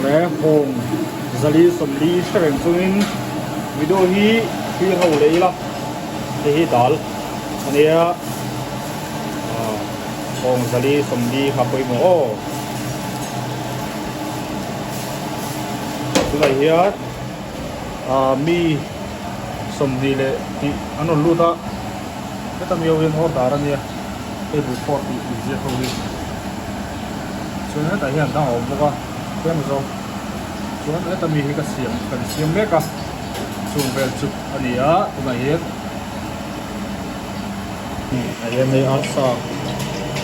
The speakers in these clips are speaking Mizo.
Awle hawng zali sawmli hre reng chungin video hi thlir ho leh ila hei hi dal a nia hawng zali sawmli kha pawimawh aw tunah hian mi sawmhnih leh tih an rawn lut a heta mi ho hian order a nia table four tih inziak ho hi chuan hetah hian dang a awm bawk a tlem zawng chuan heta mi hi ka siam kan siam mek a chung vel chu a ni a tunah hian ah hian hei arsa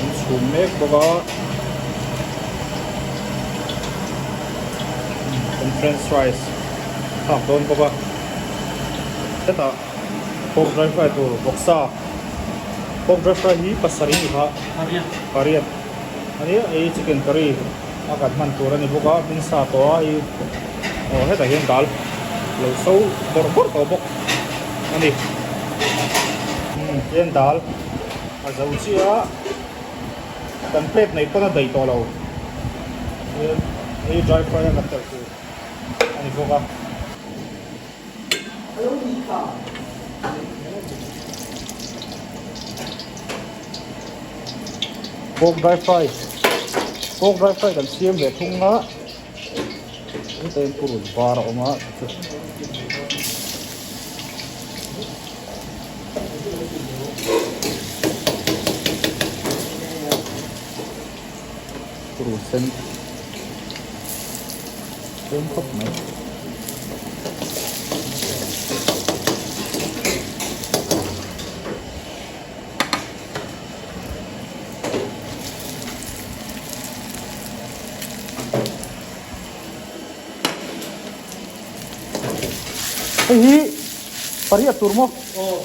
an chhum mek bawk a kan french fries thlak dawn bawk a hetah pork dry fry tur vawksa pork dry fry hi pasarih ni kha pariat a nia hei chicken curry a kan hman tur a ni bawk a hmin sa tawh a hei aw hetah hian dal lo so bawrh bawrh tawh bawk a ni hian dal a zo chiah a kan plate neih pawn a daih tawh lo hian hei dry fry a kan telh tur a ni bawk a. Pork dry fry pork dry fry kan siam ve thung a hetah hian purun var a awm a chu purun sen tlem khawp mai. Hei hi pariat tur maw? Aw.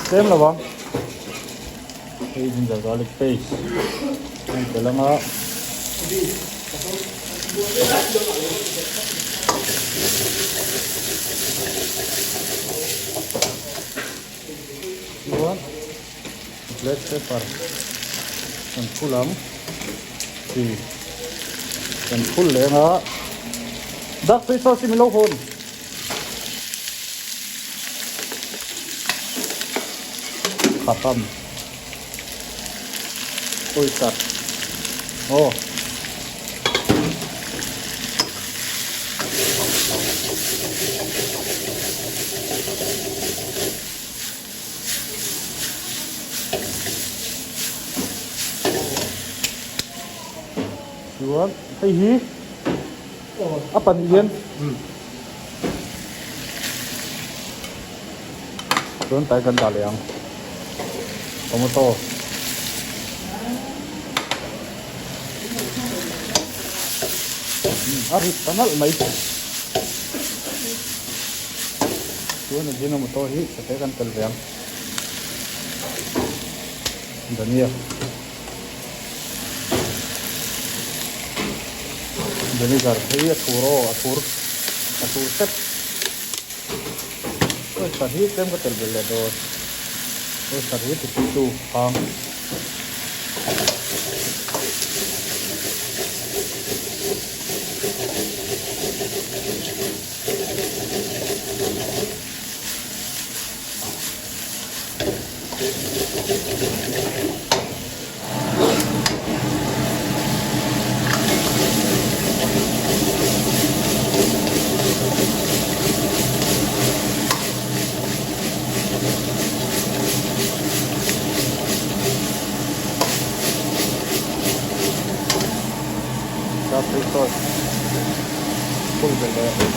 Tlem lo ang. Hei ginger garlic paste a in tel ang a. Chuan black pepper kan phul ang chi kan phul leh ang a. Dark soy sauce hi min lo hawn. Khatam oyster aw chuan hei hi a pahnih hian chuan tai kan dah leh ang tomato a rit ta nalh mai chuan ajinomoto hi chhete kan tel ve ang dhania. Vinegar hi a thur aw a thur a thur hrep oyster hi tlem ka tel belh leh dawn oyster hi ti tui tu hang.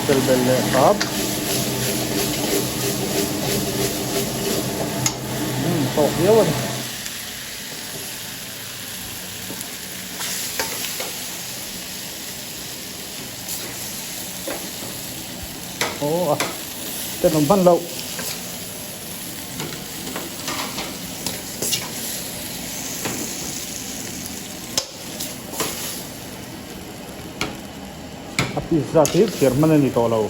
Tel belh leh hram. Umm tawk viau a ni. Aw a tenawm hman loh. A piece zat hi chhiar hman a ni tawh lo.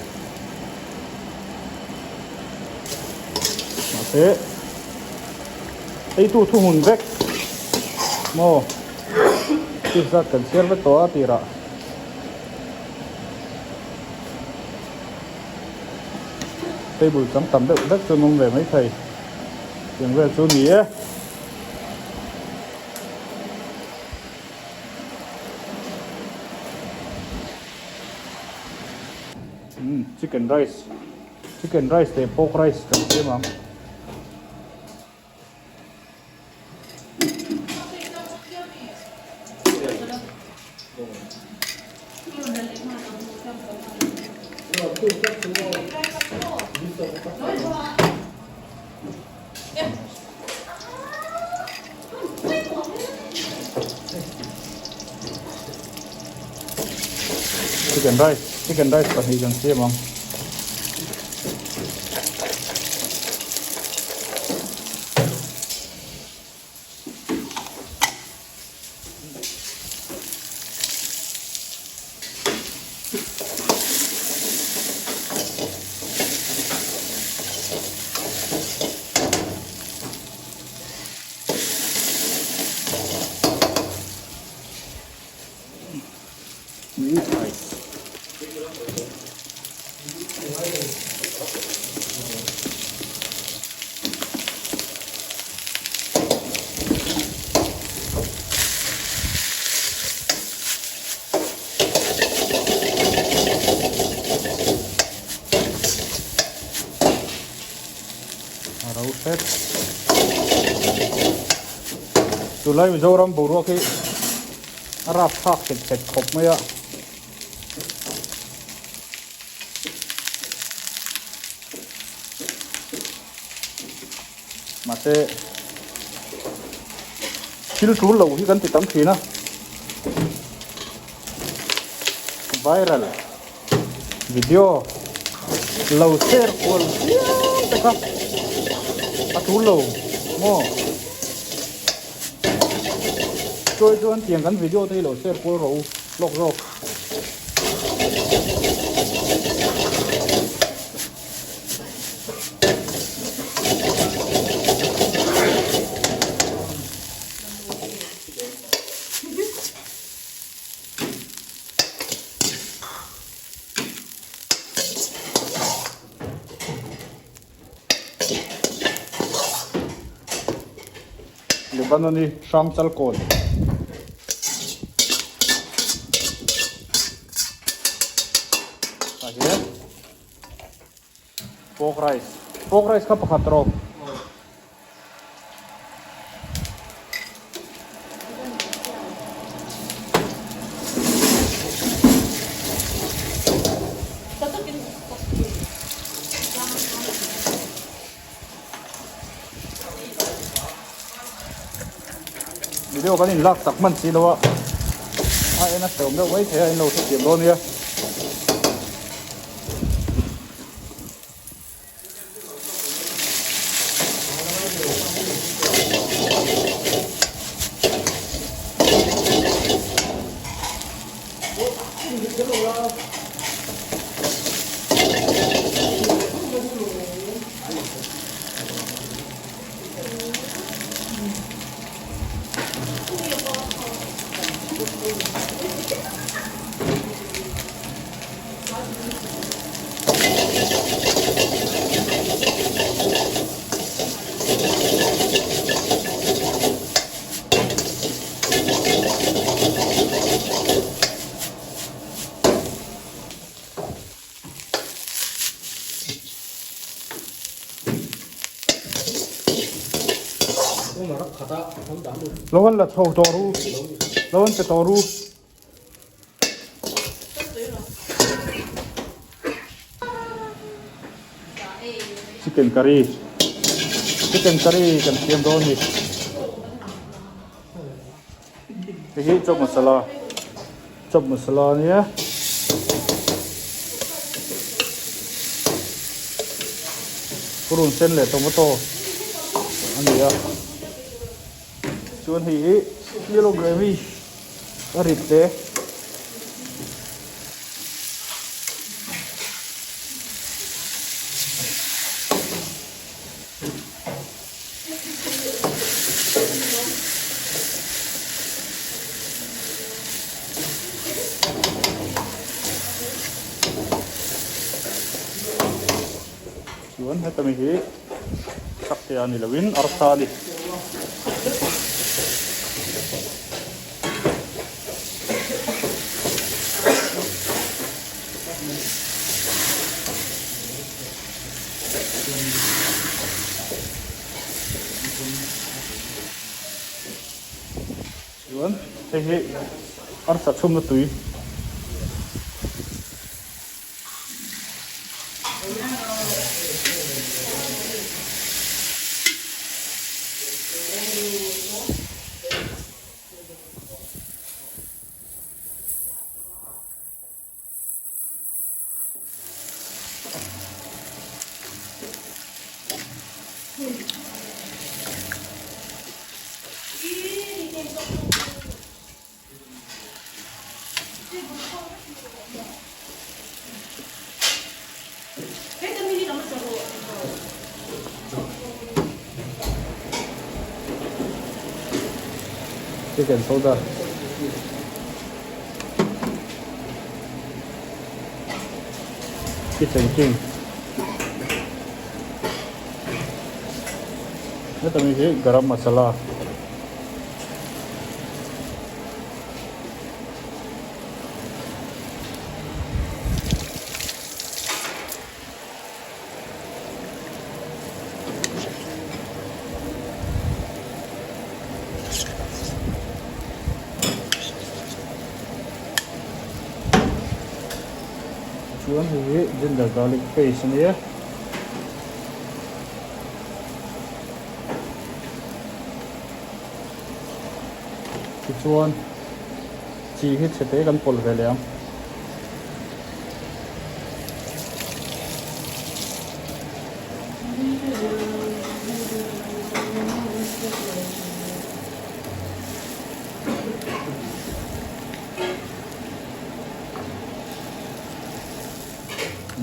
Mahse. Eitu thuhmun vek maw thil zat kan chhiar vek tawh a tirah. Table chang tam deuh vek chu an awm ve maithei tiang vel chu ni e. Chicken rice chicken rice leh pork rice kan siam ang. Chicken rice chicken rice pahnih kan siam ang. A ro hret. Tunlai Mizoram boruak hi a rapthlak hret hret khawp mai a. Mahse thil tul lo hi kan ti tam thin a. Viral video lo share kual viau te kha a tul lo maw. Chuai chuan tiang kan video te hi lo share kual rawh u lawk zawk. Lebanon hi hrang chal kawn. Tah hian pork rice pork rice kha pakhat rawh. Video kan in lak tak hman si lo a a en a hrehawm deuh mai thei a in lo hrethiam dawn nia. Lo an la chho tawh ru lo an pe tawh ru. Chicken curry chicken curry kan siam dawn a ni hei hi chop masala chop masala a nia purun sen leh tomato a ni a chuan hei hi yellow gravy. A rit te. Chuan heta mi hi sakte a ni loin arsa a ni. Chuan hei hi arsa chhumna tui. Chicken soda. Kitchen king. Hetami hi garam masala. Chuan hei hi ginger garlic paste a nia. Tichuan chi hi chhe te kan pawlh ve leh ang.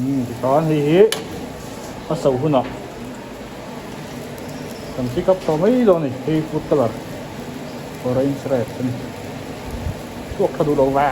Umm tikhan hei hi a so hunah kan pick up tawh mai dawn a ni hei food colour orange red a ni chhuak tha duh lo va.